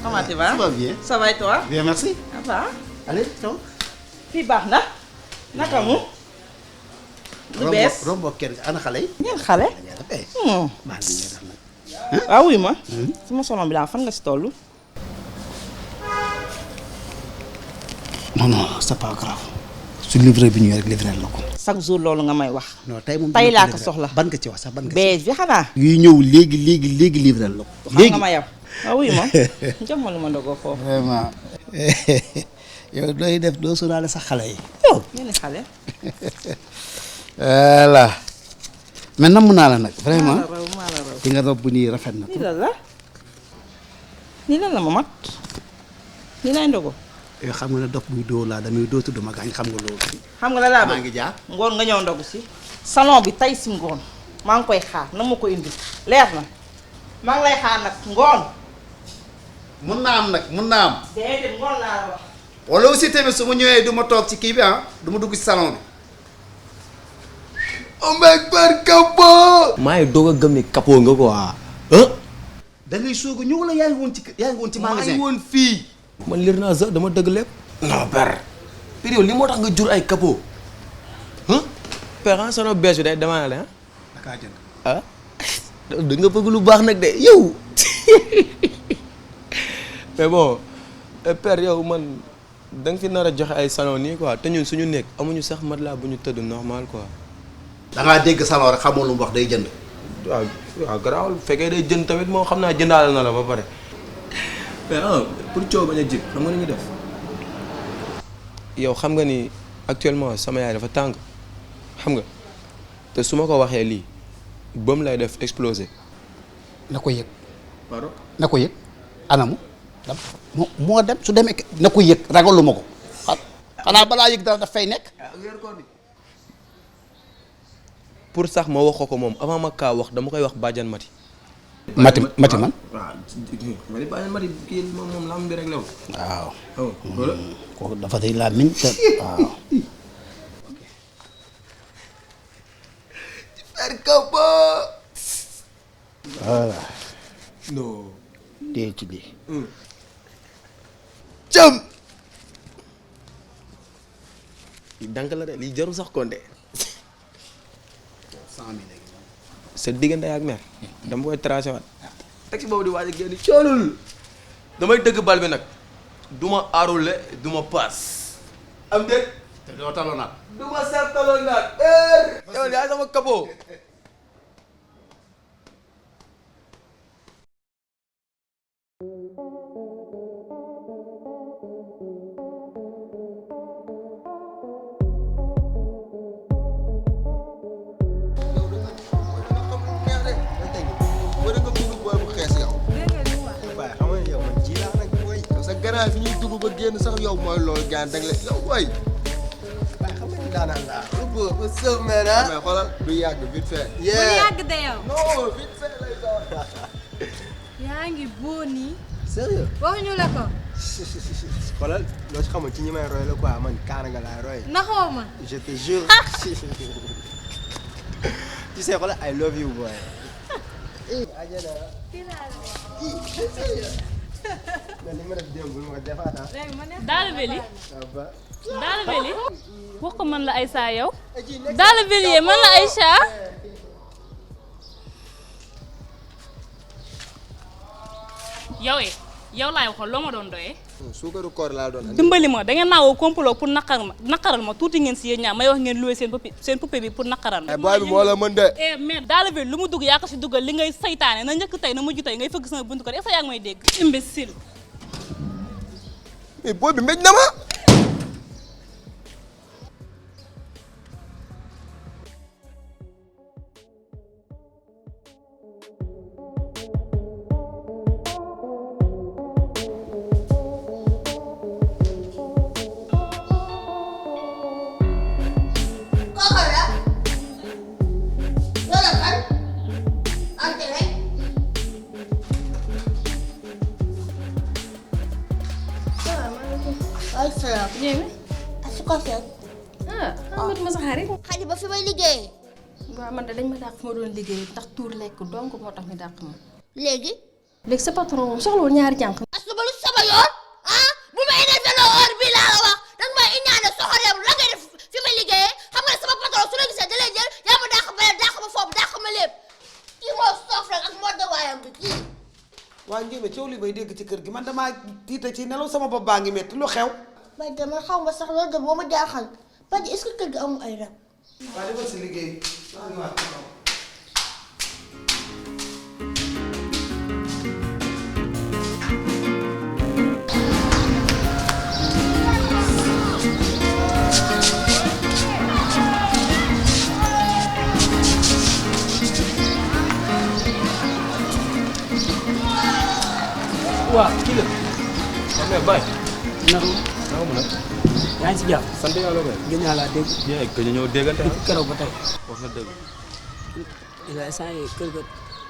Comment tu vas? Ça va bien. Ça va et toi? Bien, merci. Ça va? Allez, ciao. Fii baax na. Naka mu? lu bees rombo kenn ana xale yi. ñeen xale. baax na tax nag. waaw wuy ma. sama salon bi daal fan nga si toll. non non c'est pas grave. su livré bi ñëwee rek livré la ko. chaque jour loolu nga may wax. non tey moom tey laa ko soxla. ban nga ci wax sax ban nga ci. bees bi xanaa. yuy ñëw léegi livré la ko. xam nga ma yow. waaw wuy ma. jox ma lu ma ndogoo foofu. vraiment. yow dooy def doo sóoraale sax xale yi. yow. ñenn xale. voilà. mais namm naa la nag vraiment. maa la raw. di nga rob bu nii rafet na. lii lan la. lii lan la ma mat. lii lay ndogo. yow xam nga ne dox buy dóor laa damay dootu dama gaañ xam nga loolu. xam nga la laa bëgg maa ngi jaar. ngoon nga ñëw ndogu si. salon bi tey si ngoon. maa ngi koy xaar na ma ko indi. leer na. maa ngi lay xaar nag ngoon. mun naa am nag mun naa am. déedéet ngoon laa la wax. wala aussi tamit su ma ñëwee du ma toog ci kii bi ah du ma dugg ci salon bi. Ombek par capot. maa ngi doog a gëm ni capot nga quoi. da ngay soog a ñëw wala yaa ngi woon ci magasin. maa ngi woon fii. man liir naa sax dama dëgg lépp. non père. période li moo tax nga jur ay capot. père salon bees bi day demandé ah. da kaa jënd. ah. da nga bëgg lu baax nag de yow. mais bon père yow man da nga fi nar a joxe ay salon nii quoi te ñun suñu nekk amuñu sax matelas bu ñu tëdd normal quoi. da ngaa dégg salon rek xamoo lu mu wax day jënd. waaw waaw garaawul bu fekkee day jënd tamit moo xam naa jëndaale na la ba pare. mais pour coow bañ a jib xam nga ni ñu def. yow xam nga ni actuellement sama yaay dafa tàng xam nga te su ma ko waxee lii bam lay def exploser. na ko yëg. pardon na ko yëg anamu. moo dem su demee na ko yëg ragaluma ko. xanaa balaa yëg dara daf fay nekk. pour sax ma wax ko moom avant ma kaa wax dama koy wax bàjjan mati. mati man. waaw mati bàjjan mati kii moom lam bi rek la waaw. wala. kooku dafa day laa miñ te waaw. voilà. non. dee ci lii. jëm. lii dank la de lii jarul sax konde. 100 000 léegi. sa diggante ak mer dama koy tracé waat. taxi boobu di waaj a génn coolul. damay dëgg bal bi nag. du ma aarule du ma paas. am déet. te doo taloo naat. du ma seet taloon naat. yow yaa sama capot. fi ñuy dugg ba génn sax yow mooy loolu gaan dang la yow waay waaye xam nga daanaan laa ba sëf mais xoolal du yàgg vite fait bu yàgg de yow non vite fait lay doon yaa ngi boo nii sérieux waxuñu la ko xoolal loo si xamul ci ñi may roy la quoi man kaana nga laay roy naxoo ma je te jure tu sais xoolal I love you boy ajana mais li ma def démb bu ma ko defaat daal veli wax ko man la Aïcha yow daal veli man la Aïcha yow laay waxoon loo ma doon doyee suukaru koor laa doon dimbali ma da ngeen naawoo complot pour naqaral ma tuuti ngeen si yéen ñaar may wax ngeen loué seen poupée bi pour naqaral ma boy bi moo la mën de mais daal veli lu mu dugg yaa ko si duggal li ngay saytaane na njëkk tey na mujj tey ngay fëgg sama buntu ko est-ce que yaa ngi may dégg imbécile mais booy bi mbéj na ma ma sa xarit xale ba fi may liggéeyee. waaw man de dañ ma dàq fi ma doon liggéey ndax tuur lekk donc moo tax ñu dàq ma léegi léegi sa patron moom soxlawul ñaari jànq. asuba lu sama yoon ah bu ma énervé loo heure bii laa la wax danga may iñaane soxoreem la ngay def fi ma liggéeyee xam nga ne sama patron su la gisee da lay jël yaa ma dàq ba dàq ma foofu dàq ma lépp kii moo soof rek ak moo dawaayam bi kii. waa Ndiémé coow li bay dégg ci kër gi man damaa tiita ci nelaw sama bopp baa ngi metti lu xew. waaye de man xaw ma sax loolu de moo ma jaaxal parce que est-ce que kër gi amul ay rab. waa defal si liggéey maa ngi waat waaw kii la. mais Baye. naka mu nag. yaa ngi si jàmm. sant yàlla Baye. gën naa laa dégg. bien que ñu ñëw déggante depuis keroog ba tey. wax na dëgg. il a sant kër ga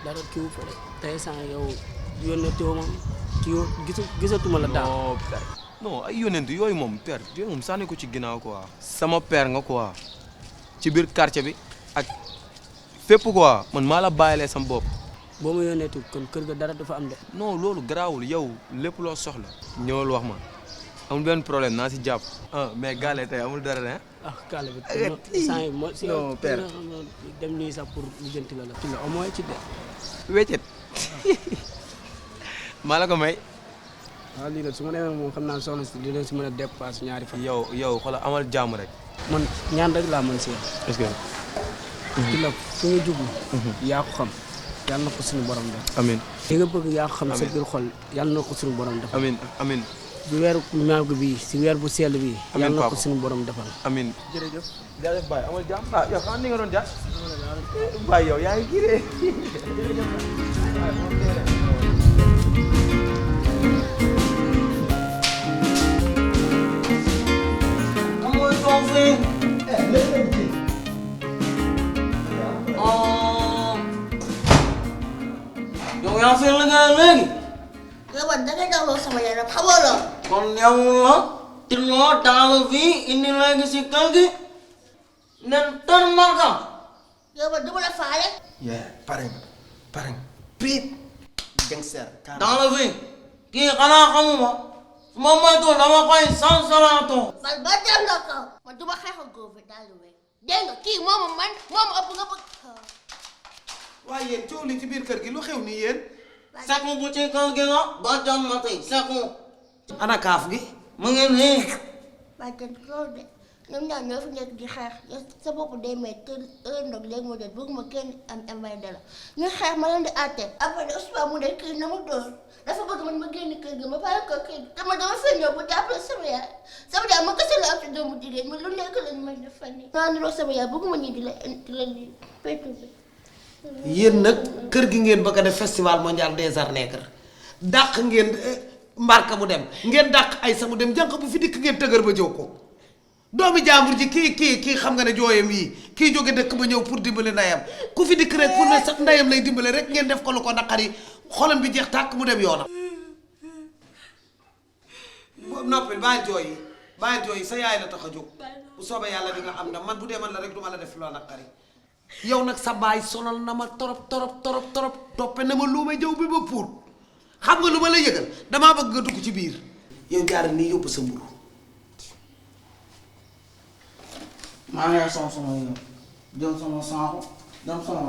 dara kii wu fa de tey sant yow yónnee teew ma kii woo gisatuma la daal. non père non ay yónneent yooyu moom père yooyu moom sànni ko ci ginnaaw quoi. sama père nga quoi ci biir quartier bi ak fépp quoi man maa la bàyyilee sama bopp. boo ma yónnee tuut kon kër ga dara dafa am de. non loolu garaawul yow lépp loo soxla ñëwal wax ma amul benn problème naa si jàpp. ah mais gàlle tey amul dara ne. ah kàlla bi sant yi moo si non père dem nii sax pour lijjanti la ci la au moins ci de. weccet maa la ko may. waaw lii de su ma demee moom xam naa soxna si dina si mën a dépasse ñaari fan. yow xoolal amal jàmm rek. man ñaan rek laa mën si est-ce que. ci la fu nga jublu. yaa ko xam yàlla na ko suñu borom def. amiin li nga bëgg yaa ko xam sa biir xol yàlla na ko suñu borom def. amiin amiin. si weeru màgg bii si weer bu sell bii. amiin yàlla na ko papa suñu borom defal. amiin jërëjëf. jaajëf Baye amal jàmm ah yow xam ni nga doon jaar. Baye yow yaa ngi kii de. amoy toog fii. yow yaa fi liggéey léegi. yow man dangay dawloo sama yaram xamoo loolu. kon yow la. tiloo daal fii indi léegi si kër gi. nen tër marka. yow man du ma la faale. pare piip gangster daal fii. kii xanaa xamuma. su ma moytuwul dama koy sansalaatoo. man ba dem nga kaw. man du ma xeex ak góor bi daal di wéy. dégg nga kii moomu man moomu ëpp nga bëgg. waaye yéen coow li ci biir kër gi lu xew nii yéen. Seku bu ci kër gi la ba jàmm na tey Seku. ana kaaf gi. mu ngi nii. waaye te loolu de ñoom ñaar ñoo fi nekk di xeex yow sa bopp day may te heure ndox léegi moo jot bëgguma kenn am mbay dala ñu xeex ma leen di àtte après de Ousmane mu ne kii na mu dóor dafa bëgg man ma génn kër gi ma bàyyi ko kër gi dama fee ñëw bu jàppale sama yaay ma kese la am ci doomu jigéen mi lu nekk lañ may def fan yii. naa niroo sama yaay bëgguma ñi di la lii perturbé. yéen nag kër gi ngeen bëgg a def festival mondial des arts nègres dàq ngeen mbarka mu dem ngeen dàq ay sa mu dem jànq bu fi dikk ngeen tëgër ba jëw ko doomi jàmbur ji kii xam nga ne jooyam yii kii jóge dëkk ba ñëw pour dimbali ndayam ku fi dikk rek pour ne sax ndayam lay dimbale rek ngeen def ko lu ko naqari xolam bi jeex tàkk mu dem yoonam. noppil bàyyi jooy yi sa yaay la tax a jóg bu soobee yàlla di nga am ndam man bu dee man la rek du ma la def loo naqari yow nag sa baay sonal na ma torop toppe na ma luuma jëw bi ba puut xam nga lu ma la yëgal damaa bëgg nga dugg ci biir yow jaar nii yóbbu sa mburu maa ngi sama yow jëm sama saako dem sama